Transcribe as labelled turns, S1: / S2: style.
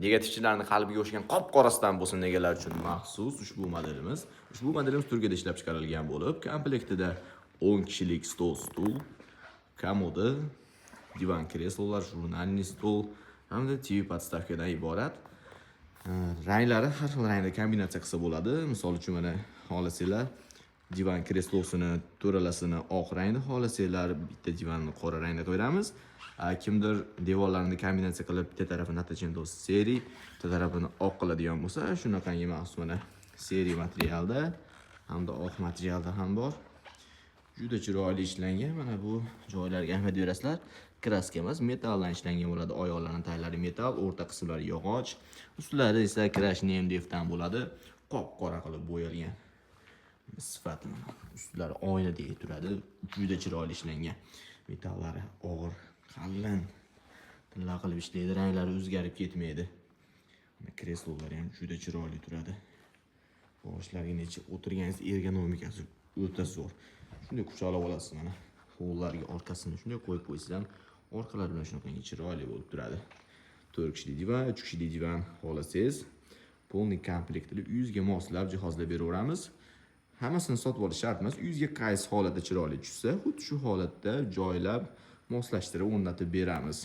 S1: Negativchilarni qalbiga o'xshagan qop-qorasidan bo'lsin negalar uchun maxsus ushbu modelimiz. Ushbu modelimiz Turkiyada ishlab chiqarilgan bo'lib, komplektida 10 kishilik stol, stul, komoda, divan kreslolar, журнальный stol hamda TV подставка dan iborat. Ranglari har xil rangda kombinatsiya qilsa bo'ladi. Misol uchun, mana, xohlasanglar, divan kreslosini to'ralasini oq rangda, xohlasanglar, bitta divanni qora rangda qilib beramiz. Kimdir devorlarini kombinatsiya qilib, bitta tarafini наточен серый, bitta tarafini oq qiladigan bo'lsa, shunaqangi maxsus mana серый materialda hamda oq materialda ham bor. Juda chiroyli ishlangan. Mana bu joylarga ahamiyat berasizlar. Краска emas, metalldan ishlangan bo'ladi. Oyoqlarning taglari metall, o'rta qismlari yog'och, ustlari esa крашеный MDF dan bo'ladi. Qop-qora qilib bo'yalgan. Sifatli. Ustlari oynadek turadi. Juda chiroyli ishlangan. Metallari og'ir, qalin. Tilla qilib ishlaydi, ranglari o'zgarib ketmaydi. Mana, kreslolari ham juda chiroyli turadi. Boshlariga necha o'tirganingiz, ergonomikasi o'ta zo'r. Shunday quchoqlab olasiz mana. Qo'llarga orqasini shunday qo'yib qo'ysangiz ham, orqalari bilan shunaqangi chiroyli bo'lib turadi. 4 kishilik divan, 3 kishilik divan xohlasangiz, полный komplektli uyingizga moslab jihozlab beraveramiz. Hammasini sotib olish shart emas. Uyingizga qaysi holatda chiroyli tushsa, xuddi shu holatda joylab, moslashtirib o'rnatib beramiz.